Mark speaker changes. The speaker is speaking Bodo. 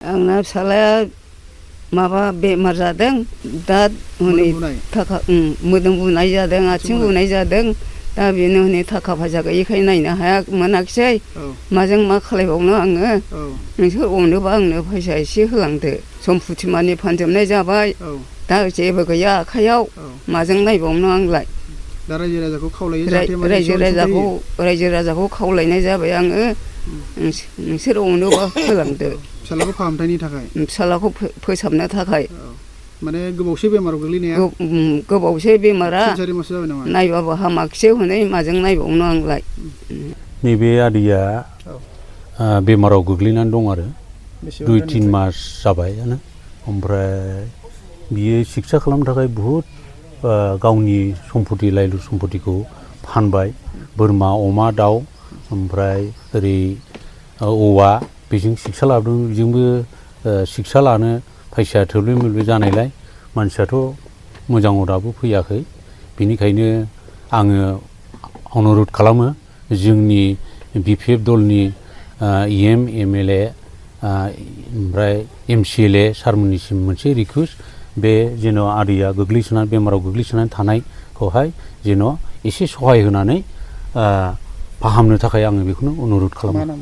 Speaker 1: आंना फिसालाया माबा बेमार जादों दा हनै थाखा मोदोम बुनाय जादों आथिं बुनाय जादों दा बेनो हनै थाखा फैसा गैयिखाय नायनो मोनाखिसै माजों मा खालायबावनो आङो नोंसोर अनोबा आंनो फैसा एसे होलांदो सम्फथि मानि फानजोबनाय जाबाय दा जेबो गैया आखाइयाव माजों नायबावनो आंलाय
Speaker 2: दा रायजो राजाखौ खावलायो
Speaker 1: रायजो राजाखौ खावलायनाय जाबाय आङो नोंसोर अनोबा होलांदो
Speaker 2: फिसालाखौ फाहामथायनि थाखाय
Speaker 1: फिसालाखौ फोसाबनो थाखाय
Speaker 2: माने गोबावसै बेमाराव गोग्लैनाया
Speaker 1: गोबावसै बेमारा
Speaker 2: 3-4 मास जाबाय नामा
Speaker 1: नायबाबो हामाखिसै हनै माजों नायबावनो आंलाय
Speaker 3: नैबे आदैया बेमाराव गोग्लैनानै दं आरो 2-3 मास जाबायानो ओमफ्राय बियो सिकित्सा खालामनो थाखाय बहुद गावनि सम्पति लायलु सम्पतिखौ फानबाय बोरमा अमा दाउ ओमफ्राय ओरै औवा बेजों सिकित्सा लाबोदों बेजोंबो सिकित्सा लानो फैसाया थोब्ले मोब्ले जानायलाय मानसियाथ' मोजाङाव दाबो फैयाखै बेनिखायनो आङो अनुरद खालामो जोंनि BPF दलनि EM MLA ओमफ्राय MCLA सारमोननिसिम मोनसे रिकुवेस्ट बे जेन' आदैया बेमाराव गोग्लैसोनानै थानायखौहाय जेन' एसे सहाय होनानै फाहामनो थाखाय आङो बेखौनो अनुरद खालामो।